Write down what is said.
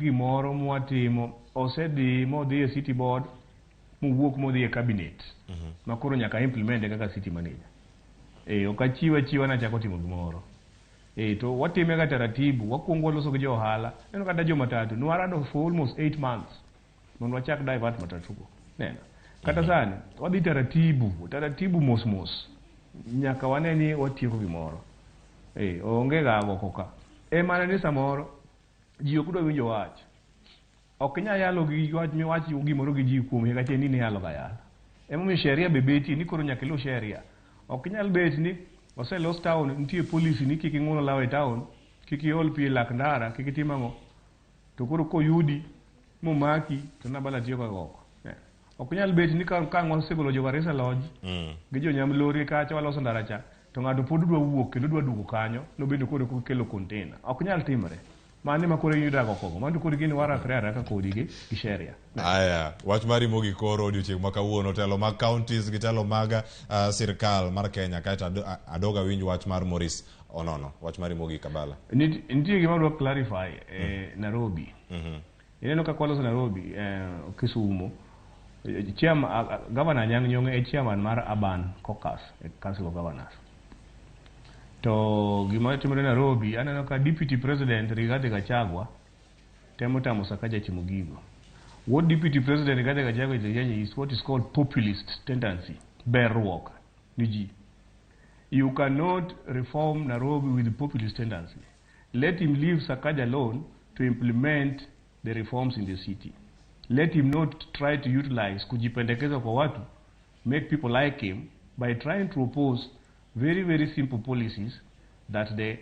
Gimoro mwatimo osedhi modhi e city board, mowuok modhi e cabinet ma koro nyaka implement kaka city manager. Ok achiw achiwa nachako timo gimoro. To watime ga taratibu, wakwongo waloso gi jo ohala. Neno kata jo matatu, nwarado for almost 8 months mondo wachak divert matatu go. Neno. Kata sani, wadhi taratibu, taratibu mos mos. Nyaka wane ni watieko gimoro. Onge gago koka. E mana ni samoro, ji ok dwa winjo wach. Ok inyal yalo gi wach miwach gimoro gi ji kuom higa achiel ni niyalo ga yala. Emomiyo sheria be betie ni koro nyaka iluw sheria. Ok inyal bet ni oselos town, nitie policy ni kik ing'ul olaw e town, kik iol pi e lak ndara, kik itim ang'o. To koro koyudi momaki to Nabala tiyo kaka oko. Ok nyal bet ni ka ang' wasegolo jo Garissa Lodge gi jo Nyamlori kacha waloso ndara cha, to ng'ato pod dwa wuok kendo dwa duogo kanyo nobedo koro kelo container. Ok nyal timre. Mano ema koro iyudo kogo. Mano to koro gini warakre araka kodi gi sheria. Aya, wach mari mogik koro odiochieng' ma kawuono, telo mag counties gi telo mag sirkal mar Kenya, kaeto adog awinj wach mar Maurice Onono. Wach mari mogik, Abala. Nitie gima adwa clarify e Nairobi. Ineno kaka waloso Nairobi, Kisumu. Chairman, Governor Anyang' Nyong'o e chairman mar Urban Caucus e Council of Governors. To gima timore Nairobi, aneno ka Deputy President Rigathi Gachagua temo tamo Sakaja timo gigo. What Deputy President Rigathi Gachagua is doing is what is called populist tendency, berruok ni ji. You cannot reform Nairobi with populist tendency. Let him leave Sakaja alone to implement the reforms in the city. Let him not try to utilize kujipendekeza kwa watu, make people like him by trying to oppose very, very simple policies that the